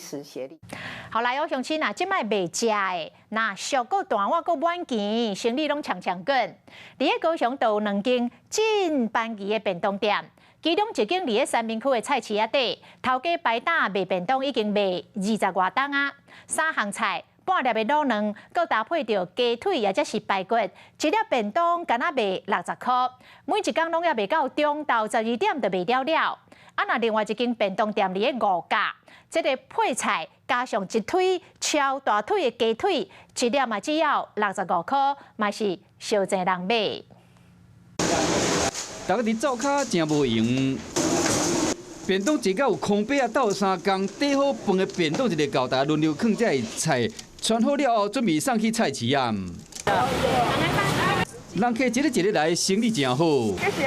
時協力。好來哦，鄉親啊，這擺袂食的，若俗閣大碗閣滿錢，生理攏強強滾。佇咧高雄就有兩間真便宜的便當店，其中一間佇咧三民區的菜市仔底，頭家擺擔賣便當已經賣20外冬啊，三項菜，半粒的滷卵，閣搭配著雞腿抑者是排骨，一粒便當干焦賣60箍，每一工攏猶賣到中晝12點就賣了了。啊，若另外一間便當店佇咧五甲，這个配菜加上一腿超大腿的雞腿，一粒嘛只要65箍，嘛是相濟人買。逐家佇灶跤誠無閒。便當坐到有空白仔鬥相共，綴好飯的便當一个到，大家輪流囥這个菜，穿好了後，準備送去菜市仔。人客一个一个來，生意誠好。這是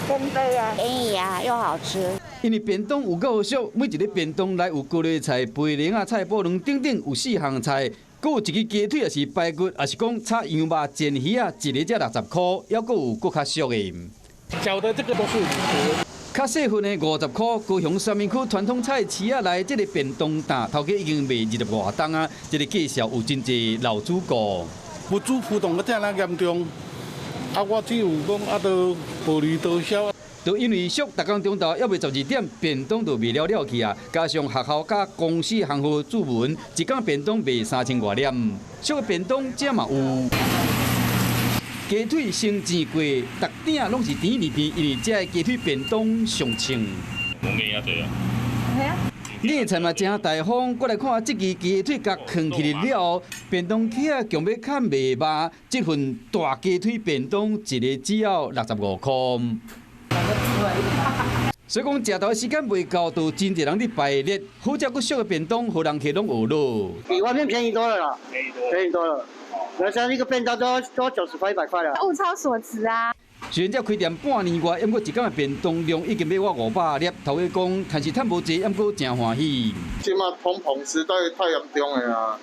公道啊，便宜啊，又好吃。因為便當有夠俗，每一个便當內有高麗菜、白蓮仔、菜脯卵等等，有四項菜，閣有一支雞腿，抑是排骨，抑是講炒羊肉、煎魚仔，一个才60箍，猶閣有閣較俗的。小的這個都是50。較細份的50箍，高雄三民區傳統菜市仔內這个便當檔，頭家已經賣20外冬啊！這个介紹有真濟老主顧。物資浮動得遮爾嚴重，啊，我只有講啊，都薄利多銷。就因為俗，逐工中晝猶未12點，便當就賣了了去啊！加上學校佮公司行號注文，一工便當賣3000外粒。俗的便當這嘛有。雞腿先煎過，逐鼎攏是甜膩甜，因為這个雞腿便當上稱。冇啊對啊。你的菜嘛誠大方，過來看這支雞腿共囥起來了後，便當起來強欲崁袂肉，這份大雞腿便當一个只要65箍。所以講，食頭時間未到，就真濟人佇排列，好食閣俗的便當，予人客攏懊惱。比外面便宜多了啦，便宜多，便宜多了。那像一個便當都90塊、100塊了。物超所值啊！雖然才開店半年外，毋過一工的便當量已經欲倚500粒。頭家講，趁是趁無濟，毋過誠歡喜。這馬通膨實在太嚴重的啊！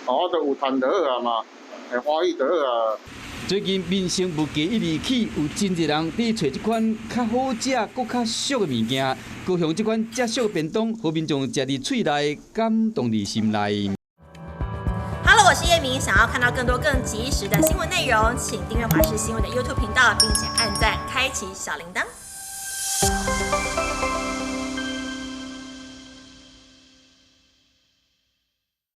哦，都有趁就好啊嘛，會歡喜就好啊。最近民生物價一直起，有真濟人佇揣這款較好食、閣較俗的物件。高雄這款遮俗的便當，予民眾食佇喙內，感動佇心內。 Hello，我是葉明，想要看到更多更及時的新聞內容，請訂閱華視新聞的 YouTube 頻道，並且按讚，開啟小鈴鐺。